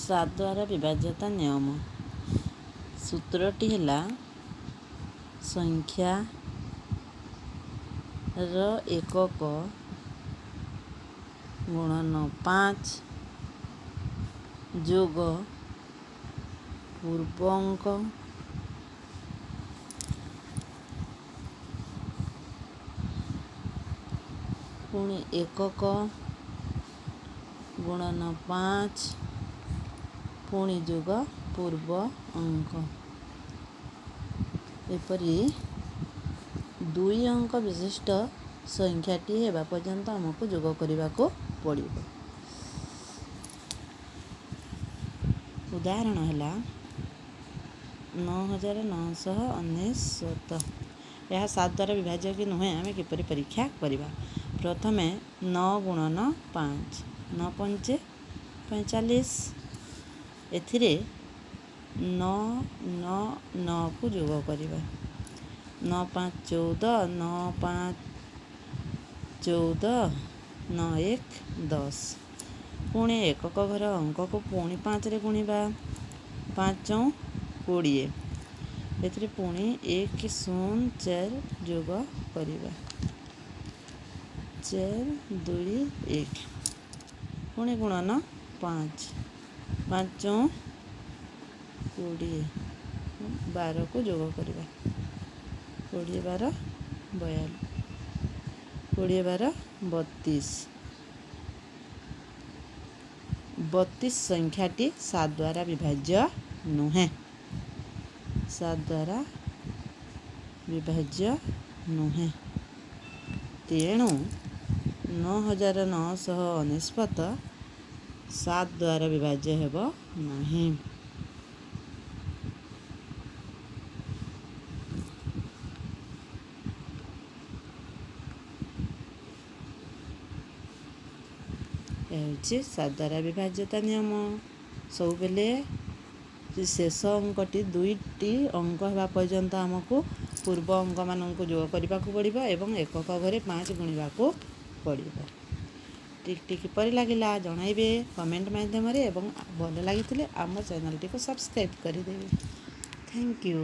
ସାତ ଦ୍ୱାରା ବିଭାଜ୍ୟତା ନିୟମ ସୂତ୍ରଟି ହେଲା, ସଂଖ୍ୟାର ଏକକ ଗୁଣନ 5 ଯୋଗ ପୂର୍ବ ଅଙ୍କ ପୁଣି ଏକକ ଗୁଣନ 5 ପୁଣି ଯୋଗ ପୂର୍ବ ଅଙ୍କ। ଏପରି 2 ଅଙ୍କ ବିଶିଷ୍ଟ ସଂଖ୍ୟାଟି ହେବା ପର୍ଯ୍ୟନ୍ତ ଆମକୁ ଯୋଗ କରିବାକୁ ପଡ଼ିବ। ଉଦାହରଣ ହେଲା 9999। ଏହା 7 ଦ୍ୱାରା ବିଭାଜ୍ୟ କି ନୁହେଁ, ଆମେ କିପରି ପରୀକ୍ଷା କରିବା? ପ୍ରଥମେ 9 ଗୁଣନ 5, 9 ପଞ୍ଚେ 45। ଏଥିରେ 9 9 9କୁ ଯୋଗ କରିବା। 9 5 14, 9 5 14, 9 1 10। ପୁଣି ଏକକ ଘର ଅଙ୍କକୁ ପୁଣି 5ରେ ଗୁଣିବା। 5 ଚଉ 20। ଏଥିରେ ପୁଣି 1 0 4 ଯୋଗ କରିବା। 4 2 1। ପୁଣି ଗୁଣନ 5, 5 ଚଉ 20, 12କୁ ଯୋଗ କରିବା। 20 12 42, 20 12 32। 32 ସଂଖ୍ୟାଟି 7 ଦ୍ୱାରା ବିଭାଜ୍ୟ ନୁହେଁ, 7 ଦ୍ୱାରା ବିଭାଜ୍ୟ ନୁହେଁ। ତେଣୁ 9999 7 ଦ୍ୱାରା ବିଭାଜ୍ୟ ହେବ ନାହିଁ। ହେଉଛି 7 ଦ୍ୱାରା ବିଭାଜ୍ୟତା ନିୟମ। ସବୁବେଳେ ଶେଷ ଅଙ୍କଟି 2ଟି ଅଙ୍କ ହେବା ପର୍ଯ୍ୟନ୍ତ ଆମକୁ ପୂର୍ବ ଅଙ୍କମାନଙ୍କୁ ଯୋଗ କରିବାକୁ ପଡ଼ିବ ଏବଂ ଏକକ ଘରେ 5 ଗୁଣିବାକୁ ପଡ଼ିବ। ଟ୍ରିକ୍ଟି କିପରି ଲାଗିଲା ଜଣାଇବେ କମେଣ୍ଟ ମାଧ୍ୟମରେ, ଏବଂ ଭଲ ଲାଗିଥିଲେ ଆମ ଚ୍ୟାନେଲଟିକୁ ସବସ୍କ୍ରାଇବ୍ କରିଦେବେ। Thank you.